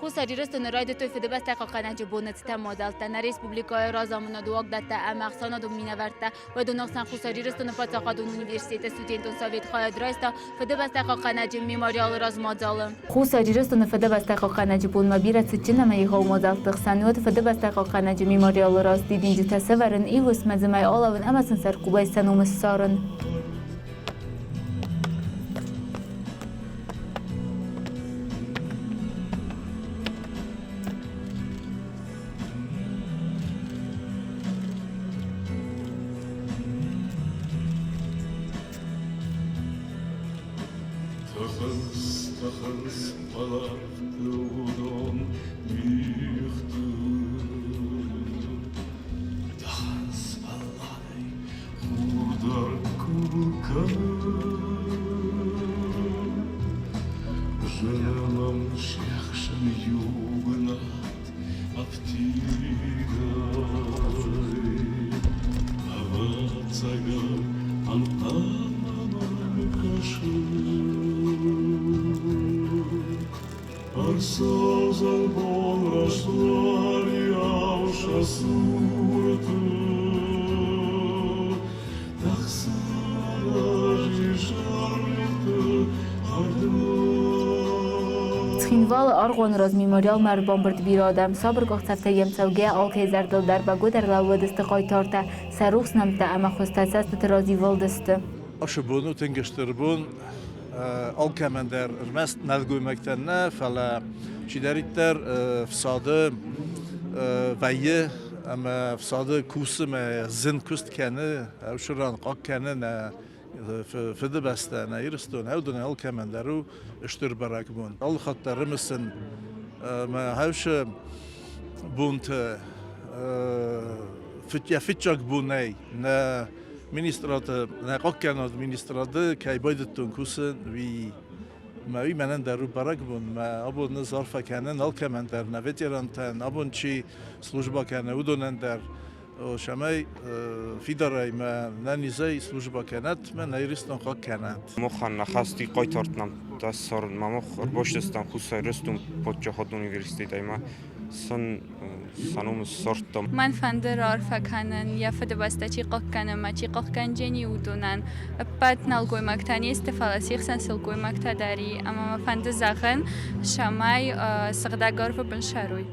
Хуссар Ирыстоны райдыдтой Фыдыбӕстӕ хъахъхъӕнӕджы боны цытӕн мадзӕлттӕ. Нӕ республикӕйы разамынады уагдӕттӕ ӕмӕ ӕхсӕнадон минӕвӕрттӕ, уыдоны хсӕн Хуссар Ирыстоны паддзахадон университеты студентон совет хайад райста Фыдыбӕстӕ хъахъхъӕнӕджы мемориалы раз мадзалы. Хуссар Ирыстоны Фыдыбӕстӕ хъахъхъӕнӕджы бонмӕ бирӕ цытджын ӕмӕ егъау мадзӕлтты хсӕн уыд Фыдыбӕстӕ хъахъхъӕнӕджы мемориалы раз дидинджытӕ сӕвӕрын, иу уысммӕ дзымӕй алӕууын ӕмӕ сын сӕркъулӕй сӕ ном ссарын. Тӕхынц, тӕхынц уӕлӕрвты уыдон мигъты. Тӕхынц фӕлладӕй хур дӕр куы кӕны. Зыны мӕм се хсӕн иу бынат афтидӕй. Ӕвӕццӕгӕн, ӕнхъӕлмӕ мӕм кӕсы. Ӕрцӕудзӕн бон рӕстуариау сӕ цурты. Цхинвалы аргъуаны раз мемориалмӕ ӕрбамбырд бирӕ адӕм. Сабыр къахдзӕфтӕй йӕм цӕугӕйӕ алкӕй зӕрдыл дӕр бӕгуыдӕр лӕууыдысты хъайтартӕ, сӕ рухс нӕмттӕ ӕмӕ хуызтӕ цӕстыты раз ивылдысты. Ацы бон у тынг стыр бон алкӕмӕн дӕр, ӕрмӕст нӕлгоймӕгтӕн нӕ, фӕлӕ чидӕриддӕр фсады вӕййы ӕмӕ фсады кусы мӕ зын куыст кӕны, ӕвсыран хъаг кӕны нӕ Фыдыбӕстӕ, нӕ Ирыстон, ӕвдын алкӕмӕн дӕр у стыр бӕрӕгбон. Алы хатт дӕр ӕрымысын мӕ хӕвсы бонты йӕ фыццаг бонӕй нӕ министрады, нӕ хъахъхъӕнӕг министрады кӕй байдыдтон кусын, уый Мӕ уый мӕнӕн дӕр у бӕрӕгбон. Мӕ абон ӕз арфӕ кӕнын алкӕмӕн дӕр, нӕ ветерантӕн, абон чи службӕ кӕны, уыдонӕн дӕр, цӕмӕй фидарӕй мӕ нӕнизӕй службӕ кӕнӕт, мӕ нӕ Иристон хъаг кӕнӕт. Мохӕн нӕ хӕсти хъайтарт нӕмттӕ ссарын. Мах ӕрбастыстӕм Хуссар Ирыстон паддзахадон университетӕй ма сын сӕ ном ссардтам. Мӕн фӕнды раарфӕ кӕнын, йӕ фыдыбӕстӕ чи хъахъхъӕны ӕмӕ чи хъахъхъӕнджын уыдонӕн. Ӕппӕт нӕлгоймӕгтӕ не сты, фӕлӕ се хсӕн сылгоймӕгтӕ дӕр и. Ӕмӕ мӕ фӕнды зӕгъын, цӕмӕй сыгъдӕг арвы бын сӕрой.